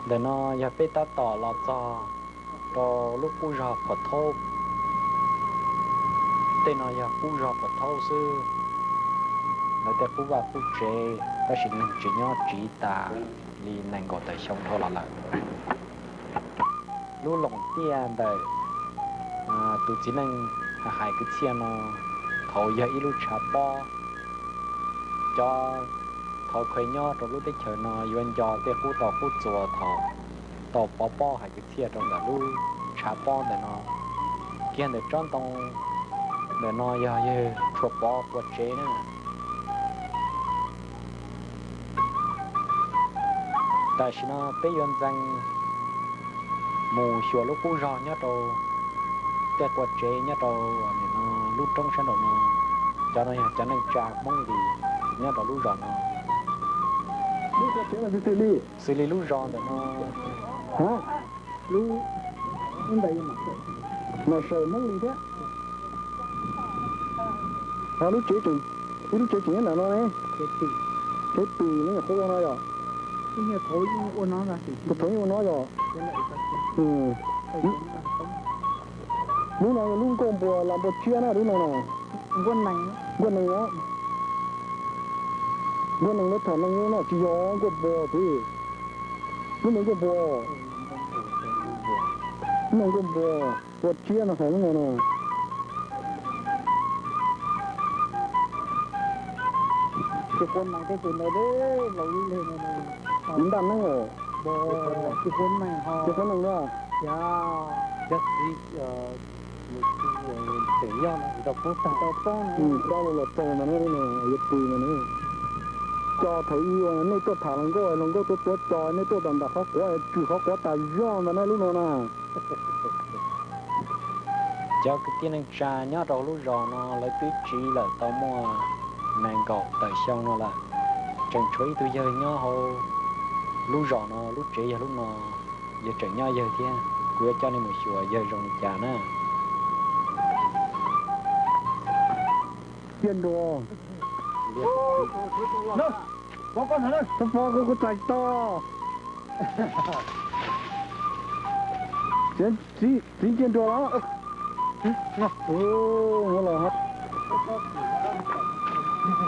Ntawm no yog peb tab tom los txog rau lub qub zog Phuam Thaub. Tej no yog qub zog Phuam Thaub xwb. Lawv tej qub vaj qub tsev tab sis neeg tseem nyob tsiv tas li nees nkaum tawm xyoo dhau los lawm. Lub loos tiaj ntawm tus txiv neej hais kwv txhiaj no thaum yog ib lub tshav pob. Cov thaum khaws nyob rau lub teb chaws no yuav nco tej qub tau qub txuas thaum tau pov pob hais kwv txhiaj rau ntawm lub tshav pob ntawm no. Kiag ntawm tsob ntoo ntawm no yog yawg Tshuas Pov tua tsev na. Tam sim no peb yuav ntxeev mus xyuas lub qub zog nyob rau tej qua tsev nyob rau lub roob sab nraum no. Cov no yog cov neej tsa Hmoob Lis nyob rau lub zos no. Xws li lub zos ntawm no, lub, Nom Saws Hmoob Lis thiab. Ho lub tsev, ib lub tsev tseem nyob ntawm no ne. Tsev twm ne, qhov ua no yog, thaum yeej ua no yog. Lub no yog lub nkuaj npua las npua tsiab na, lub no na. Nkuaj nees os. Nkuaj nees lawv tham nees no tsis yog nkuaj npua xwb. Lub no nkuaj npua. Lub no nkuaj npua, npua tsiab no hais lub no na. Tsis quav nees tej tus ntawd, laus li leg no, ntaj neeb os. Tsis quav nees, tsis quav nees na. Rab los los txog ntawd no, yuav pw ntawd na. Cov thaum ub nej tuaj tham hluas nkauj, hluas nkauj tuaj tuav cos, nej tuaj tom nram qhov quav, tswm qhov quav tas zog ntawd na lub no na. Cov kwv tij neej tsa nyob rau lub zos no lawv twb tsiv lawm tau muaj nees nkaum tawm xyoo no lawm. Tseem tshuav ib tug yawg nyob hauv lub zos no, lub tsev yog lub no, yawg tseem nyob yawg thiab. Kuv yuav coj nej mus xyuas yawg zoo li cas na. Ciaj nruas. Txhob pov, kuv txais tsis tau. Txiv ciaj nruas los.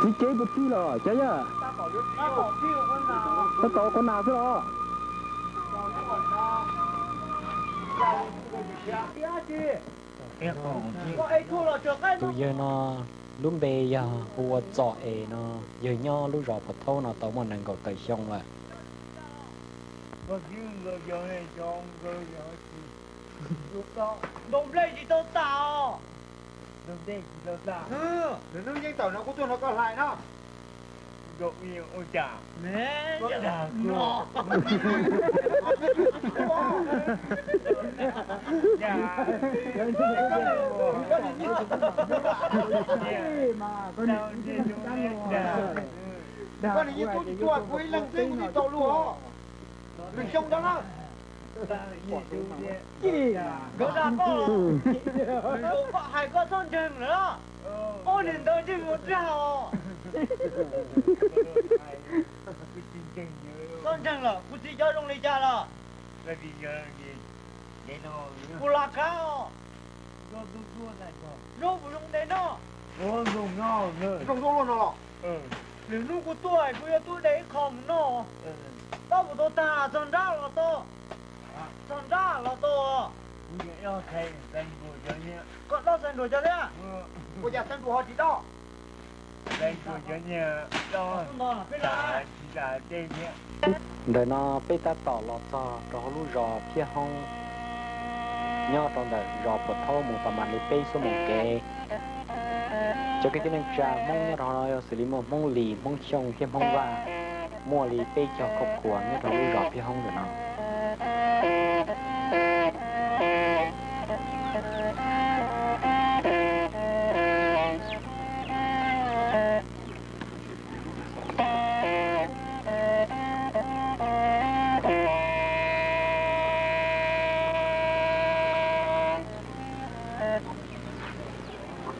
Txiv cev puas txij los cov yawg? Tab tom ua qhov nas xwb los? Tus yawg no lub npe yog hu ua Txom Es no, yawg nyob lub zos Phuam Thaub no tau muaj nees nkaum tawm xyoo lawm. Ntaus nplej tsis tau tas os. Nws yeej tawm no kuv tuaj nrog koj hlais no. Koj nim yeej tuaj tsis tuaj, kuv ib leeg xwb kuv twb tau luag os. Nws xyoo ntawd na. Nkawd dag koj, koj hais koj txhob ntseeg lawm. Ob niag ntawd ntseeg ua tsis haum. Txhob ntseeg lawm, kuv txiv cov zoo li cas lawm? Kuv lam khab os. Zoo puas zoo de noj? Zoo zoo luaj no los? Lwm hnub kuv tuaj kuv yuav tuaj de ib qho mus noj. Tab puas tau tag txog nrab los tau? Txog nrab los tau. Koj dob xaiv nruas cov thiab? Ua cas xaiv nruas ho tsis dob? Ntawm no peb tab tom los txog rau hauv lub zos Phiab Hoob, nyob rau ntawm zos Phuam Thaub mus tau mas li peb xuab moos kev. Cov kwv tij neej tsa Hmoob nyob rau hauv no yog xws li muaj Hmoob Lis, Hmoob Xyooj thiab Hmoob Vaj, muaj li peb caug khuam nyob rau lub zos Phiab Hoob ntawm no.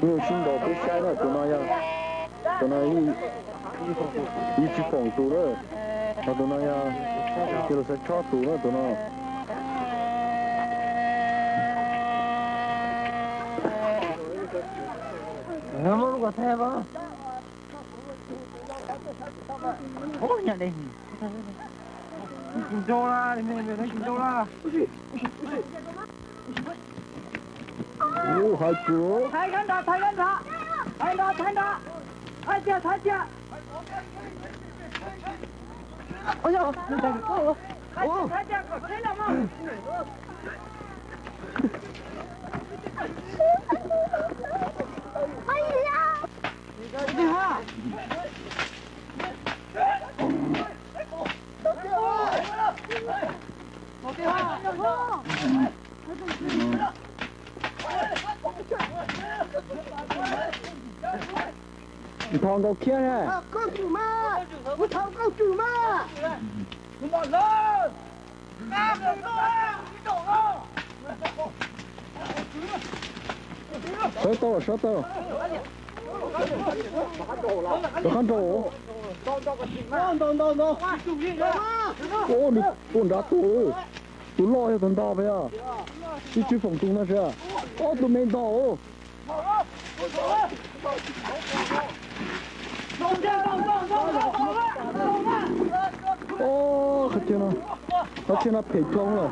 Nyuj sib ntaus peb saib na, tus no yog, tus no yeej tsis foom tus lawm. Tus no yog, ces lawv xav tso tus no, tus no. Ub, hais kuv. Nthos nkaus khiab na. Sawv tau, sawv tau. Rov qab nrau. Ub, nws tuaj nrad tus, tus loj yog tus ntog pas yog. Ib tswv foom tus no sas. Ob tug me ntog. Qhov chaw no phem dhau lawm.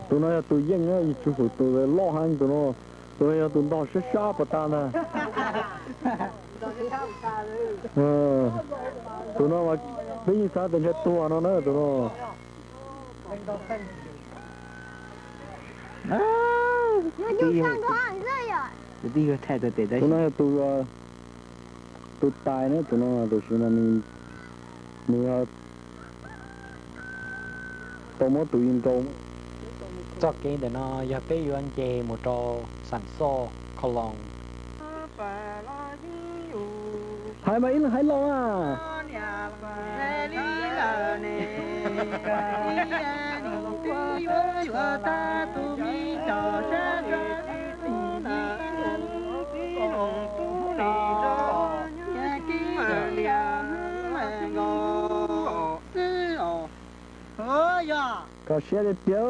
Tus no yog tus yeej, ib tswv foom tus loj heev tus no. Tus no yog tus ntog sab sab pas tas ntag. Tus no mas peb yeej xav tias ntshe tuag no na tus no. Tus no yog tus, tus tais na tus no, tiam sis mas nws yog tau muab tus ib nrau. Txoj kev ntawm no yog peb yuav nce mus rau Xam Xoj Kho Loos. Hais mas ib leeg hais los a. Koj siab tiag tiag.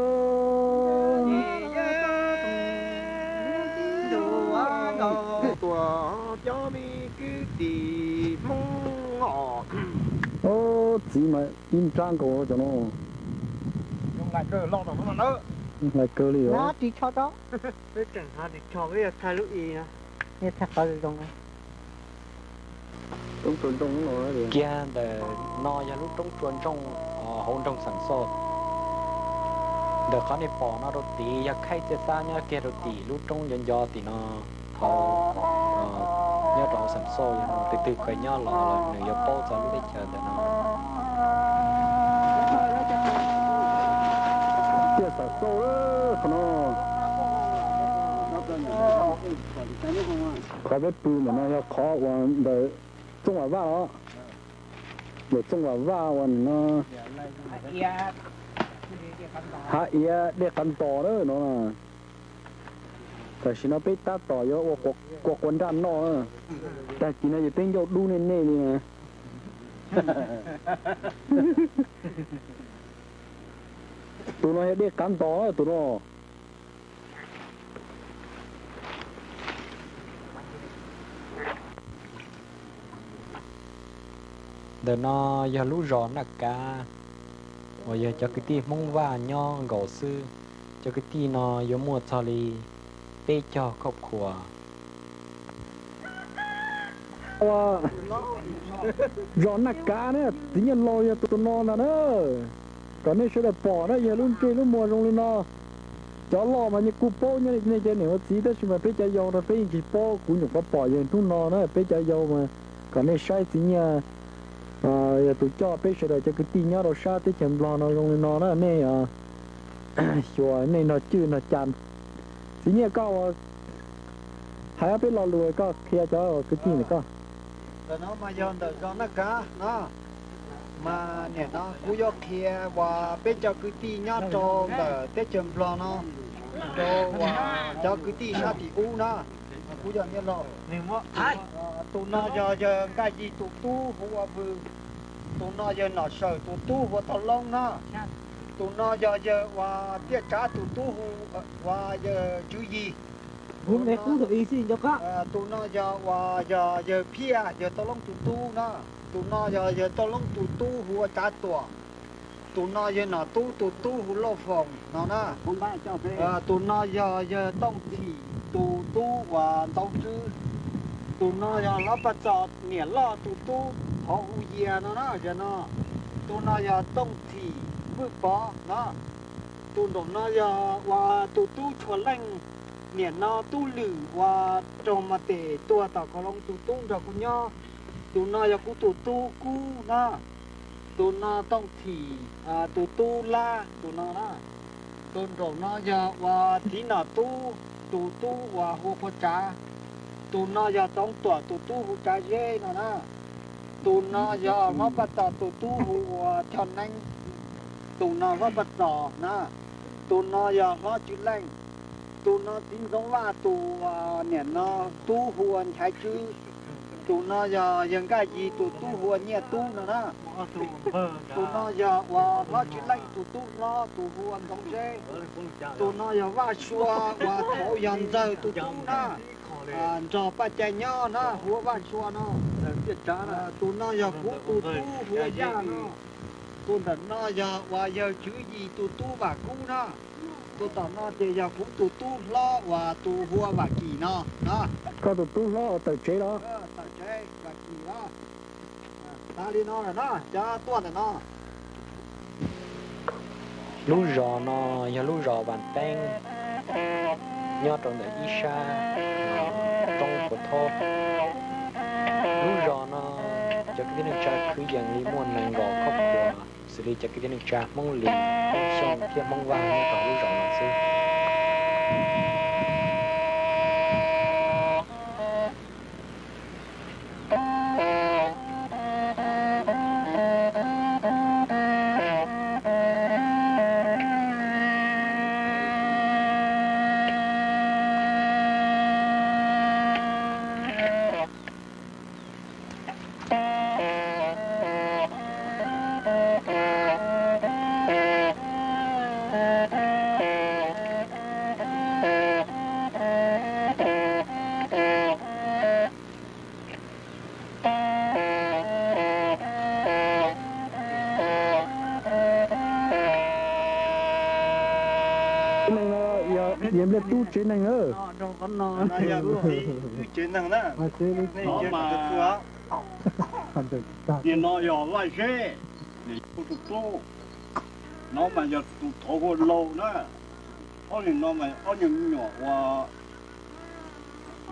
Tuaj cov me kwv tij Hmoob os. Txiv mas ib nrab nkaus cov no. Hlais kawg li os. Peb tseem hnav ris tsho, peb yuav thaij lub i no. Kiag ntawm no yog lub roob tsua ntsooj hauv nroog Xam Xoj. Ntawm qhov nej pom no rau tid yog khaib txiaj xab nyob kiag rau tim lub roob nco nco tim no. Thaum nyob rau hauv Xam Xoj yog no, tus twg khaws nyob los nws yuav paub txog lub teb chaws ntawm no. Tiaj Xam Xoj qhov no. Qhov peb pw ntawm no yog qhov uas ntawm Txooj Vam Vaj os. Ntawm Txooj Vam Vaj uas nim no hav iav dej qav ntos na no. Tam sim no peb tab tom yuav ua qua qua nraj noj. Tag kis no ces peb ncauj dub nej nej li na. Tus no yog dej qav ntos tus no. Ntawm no yog lub zos Naj Kav uas yog cov kwv tij Hmoob Vaj nyob nkaus xwb. Cov kwv tij no yuav muaj txog li peb caug khauj khuas. Zos Naj Kav na, txiv Nyiaj Laus yog tus no ntag na. Kom nej sawv daws pom na, yog lub ntsej lub muag zoo li no. Cov loj mas nyias kuj paub nyob li nej cov niam ua txiv, tab sis mas peb cov yau no peb yeej tsis paub, kuv nyuam qhuav pom yawg hnub no na, peb cov yau mas kom nej saib txiv Nyiaj yog tus coj peb sawv daws cov kwv tij nyob rau sab teb chaws Nplog no zoo li no na, nej xyuas nej nrog cwj nrog ca. Txiv Nyiaj koj ua hais ob peb lo lus koj qhia cov kwv tij ntawm koj. Ntawm no mas yog ntawm zos Naj Kav no, mas nim no kuv yuav qhia uas peb cov kwv tij nyob rau ntawm teb chaws Nplog no, Rau cov kwv tij sab tim ub na, kuv yog Nyiaj Lauj. Tus no yog yawg Nkaj Yig tus tub hu ua Vwm. Tus no yawg Nom Sawm tus tub hu ua Toj Loob na. Tus no yog yawg uas Tiaj Tsav tus tub hu ua yawg Tswv Yig. Tus no yog uas yog yawg Phiaj, yawg Toj Loob tus tub na. Tus no yog yawg Toj Loob tus tub hu ua Tsav Tuam. Tus no yawg Nom Tub tus tub hu Lauj Foom no na. Tus no yog yawg Tooj Thim tus tub uas Ntxoov Tswb. Tus no yog Hlob Paj Txos niam loj tus tub Thov Hu Yias no na, yawg no. Tus no yog Tooj Thim Vwj Pov no. Tus nraum no yog uas tus tub Tshua Leej, niam no Tub Lwm uas raug mas tes tuag tom Khov Loov tus tub nrog kuv nyob. Tus no yog kuv tus tub Kub na. Tus no Tooj Thim tus tub Lab tus no na. Tus nraum no yog uas Txiv Nom Tub tus tub uas hu ua Qhua Tsav. Tus no yog Txoov Tuam tus tub hu Tsav Zeb no na. Tus no yog Hlob Paj Txos tus tub hu ua Choj Neeb. Tus no Hlob Paj Txos na. Tus no yog Hlob Tswv Leej. Tus no Txiv Ntxoov Vaj tus niam no tub hu ua Nchaiv Tswb. Tus no yog yawg Nkaj Yig tus tub hu ua Nyiaj Tub no na. Tus no yog uas Hlob Tswv Leej tus tub hlob tus hu ua Ntxoov Zeb. Tus no yog Vaj Sua uas thaum yog Ntxawg tus tub na, nrog Paj Cai nyob na, hu ua Vaj Sua no. Tus no yog kuv tus tub hu ua Yaj no. Tus ntawm no yog uas yawg Tswv Yig tus tub Vam Kub na. Tus tom no ces yog kuv tus tub hlob uas tus hu ua Vam Kim no na. Koj tus tub hlob uas tawm tsev los? Tawm tsev, Vam Kim los. Tas li no lawm na, cov tuaj ntawm no. Lub zos no yog lub zos Vam Teeb, nyob rau ntawm ib sab roob Phuv Thob. Lub zos no cov kwv tij neej tsa kwv yees li muaj nees nkaum khub puas, xws li cov kwv tij neej tsa Hmoob Lis, Hmoob Xyooj thiab Hmoob Vaj nyob rau lub zos no xwb. Tsev neeg no yog Npliaj Tub tsev neeg na. Tsev neeg na. Nim no yog Vaj Zeb, niam yau tus tub, no mas yog tus thov hua laug na. Ob niag no mas ob niag me nyuam uas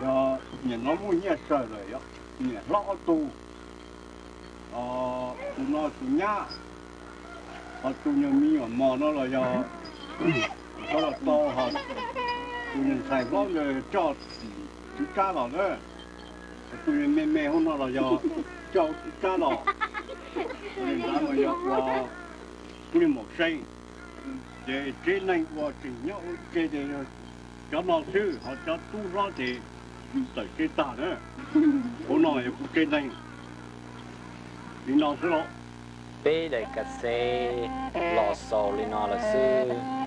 yog niam no muaj nyiaj sawv lawm, niam hlob ob tug, tus no tus nyab, ho tus niag me nyuam mos no los yog, los tau ho tus niag ntxhais hlob ntawd coj Tswv Tsab los na. Tus niag me me hauv no los yog coj Tswv Tsab los. Tus niag nrad mas yog ua kuv niag maum seej. Ces tsev neeg uas tseem nyob ua ib tse ces cov no xwb, ho cov tub hlob ces tawm tsev tag na. Hauv no yog kuv tsev neeg li no xwb los. Peb daim ka xev los xaus li no lawm xwb.